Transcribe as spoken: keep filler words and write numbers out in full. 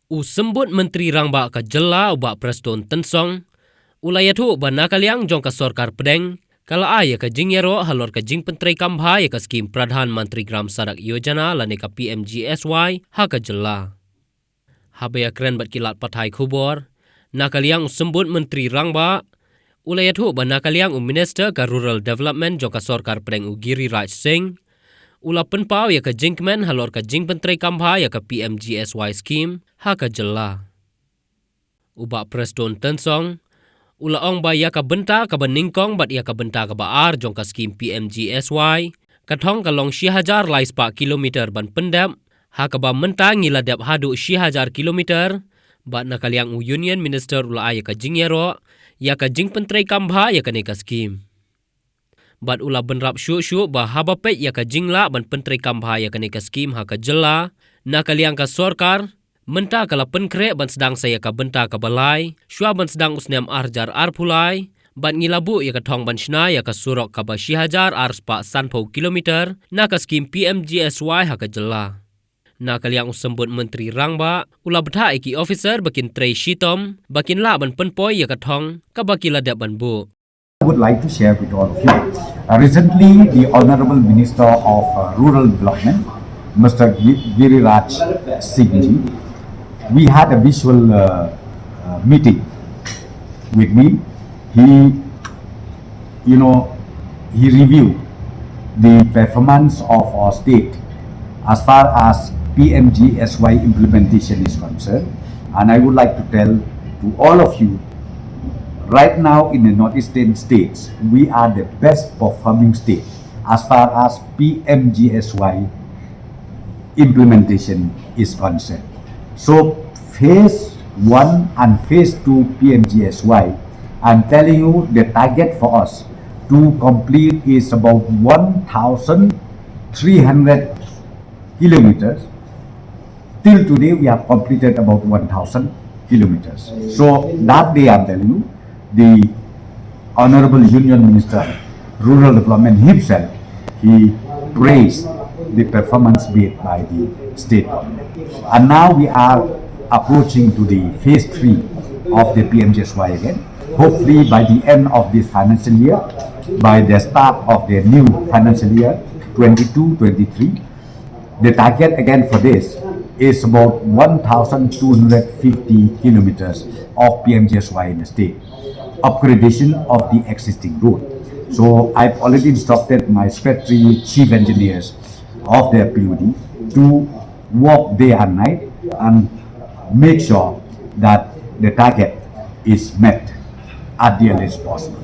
U Symbud Myntri Rangbah ka Jylla u Bah Prestone Tynsong u la ïathuh ba na ka liang jong ka Sorkar Pdeng ka la ai ïa ka jingïaroh halor ka jingpyntreikam bha ïa ka skim Pradhan Mantri Gram Sadak Yojana lane ka P M G S Y ha ka Jylla. Haba ïakren bad ki lad pathai khubor, na ka liang u Symbud Myntri Rangbah u la ïathuh ba na ka liang u Minister ka Rural Development jong ka Sorkar Pdeng u Giriraj Singh u la pynpaw ïa ka jingkmen halor ka jingpyntreikam bha ïa ka P M G S Y skim ha ka Jylla. U Bah Prestone Tynsong u la ong ba ïa ka bynta kaba nyngkong bad ïa ka bynta kaba ar jong ka skim P M G S Y ka thong ka long shi hajar lai spah kilometer ban pyndep, ha kaba mynta ngi la dep haduh shi hajar kilometer, bad na ka liang u Union Minister u la ai ïa ka jingïaroh ïa ka jingpyntreikam bha ïa kane ka skim. Bad u la bynrap shuh shuh ba haba peit ïa ka jinglah ban pyntreikam bha ïa kane ka skim ha ka Jylla, na ka liang ka Sorkar mynta ka la pynkhreh ban sdang sa ïa ka bynta kaba lai shuwa ban sdang u snem ar hajar arphew lai, bad ngi la buh ïa ka thong ban shna ïa ka surok kaba shi hajar ar spah sanphew kilometer na ka skim P M G S Y ha ka Jylla. Na ka liang u Symbud Myntri Rangbah u la bthah ïa ki officer ba kin trei shitom ba kin lah ban pynpoi ïa ka thong kaba ki la dep ban buh. I would like to share with all of you. Uh, recently, the Honorable Minister of uh, Rural Development, Mister Gi- Giriraj Singh ji, we had a visual uh, uh, meeting with me. He, you know, he reviewed the performance of our state as far as P M G S Y implementation is concerned. And I would like to tell to all of you, right now in the northeastern states, we are the best performing state as far as P M G S Y implementation is concerned. So phase one and phase two P M G S Y, I'm telling you, the target for us to complete is about one thousand three hundred kilometers. Till today, we have completed about one thousand kilometers. So that day, I'm telling you, the Honorable Union Minister, Rural Development himself, he praised the performance made by the state government. And now we are approaching to the phase three of the P M G S Y again. Hopefully, by the end of this financial year, by the start of the new financial year twenty-two twenty-three, the target again for this is about one thousand two hundred fifty kilometers of P M G S Y in the state, upgradation of the existing road. So I've already instructed my secretary, chief engineers of the P U D to work day and night and make sure that the target is met at the earliest possible.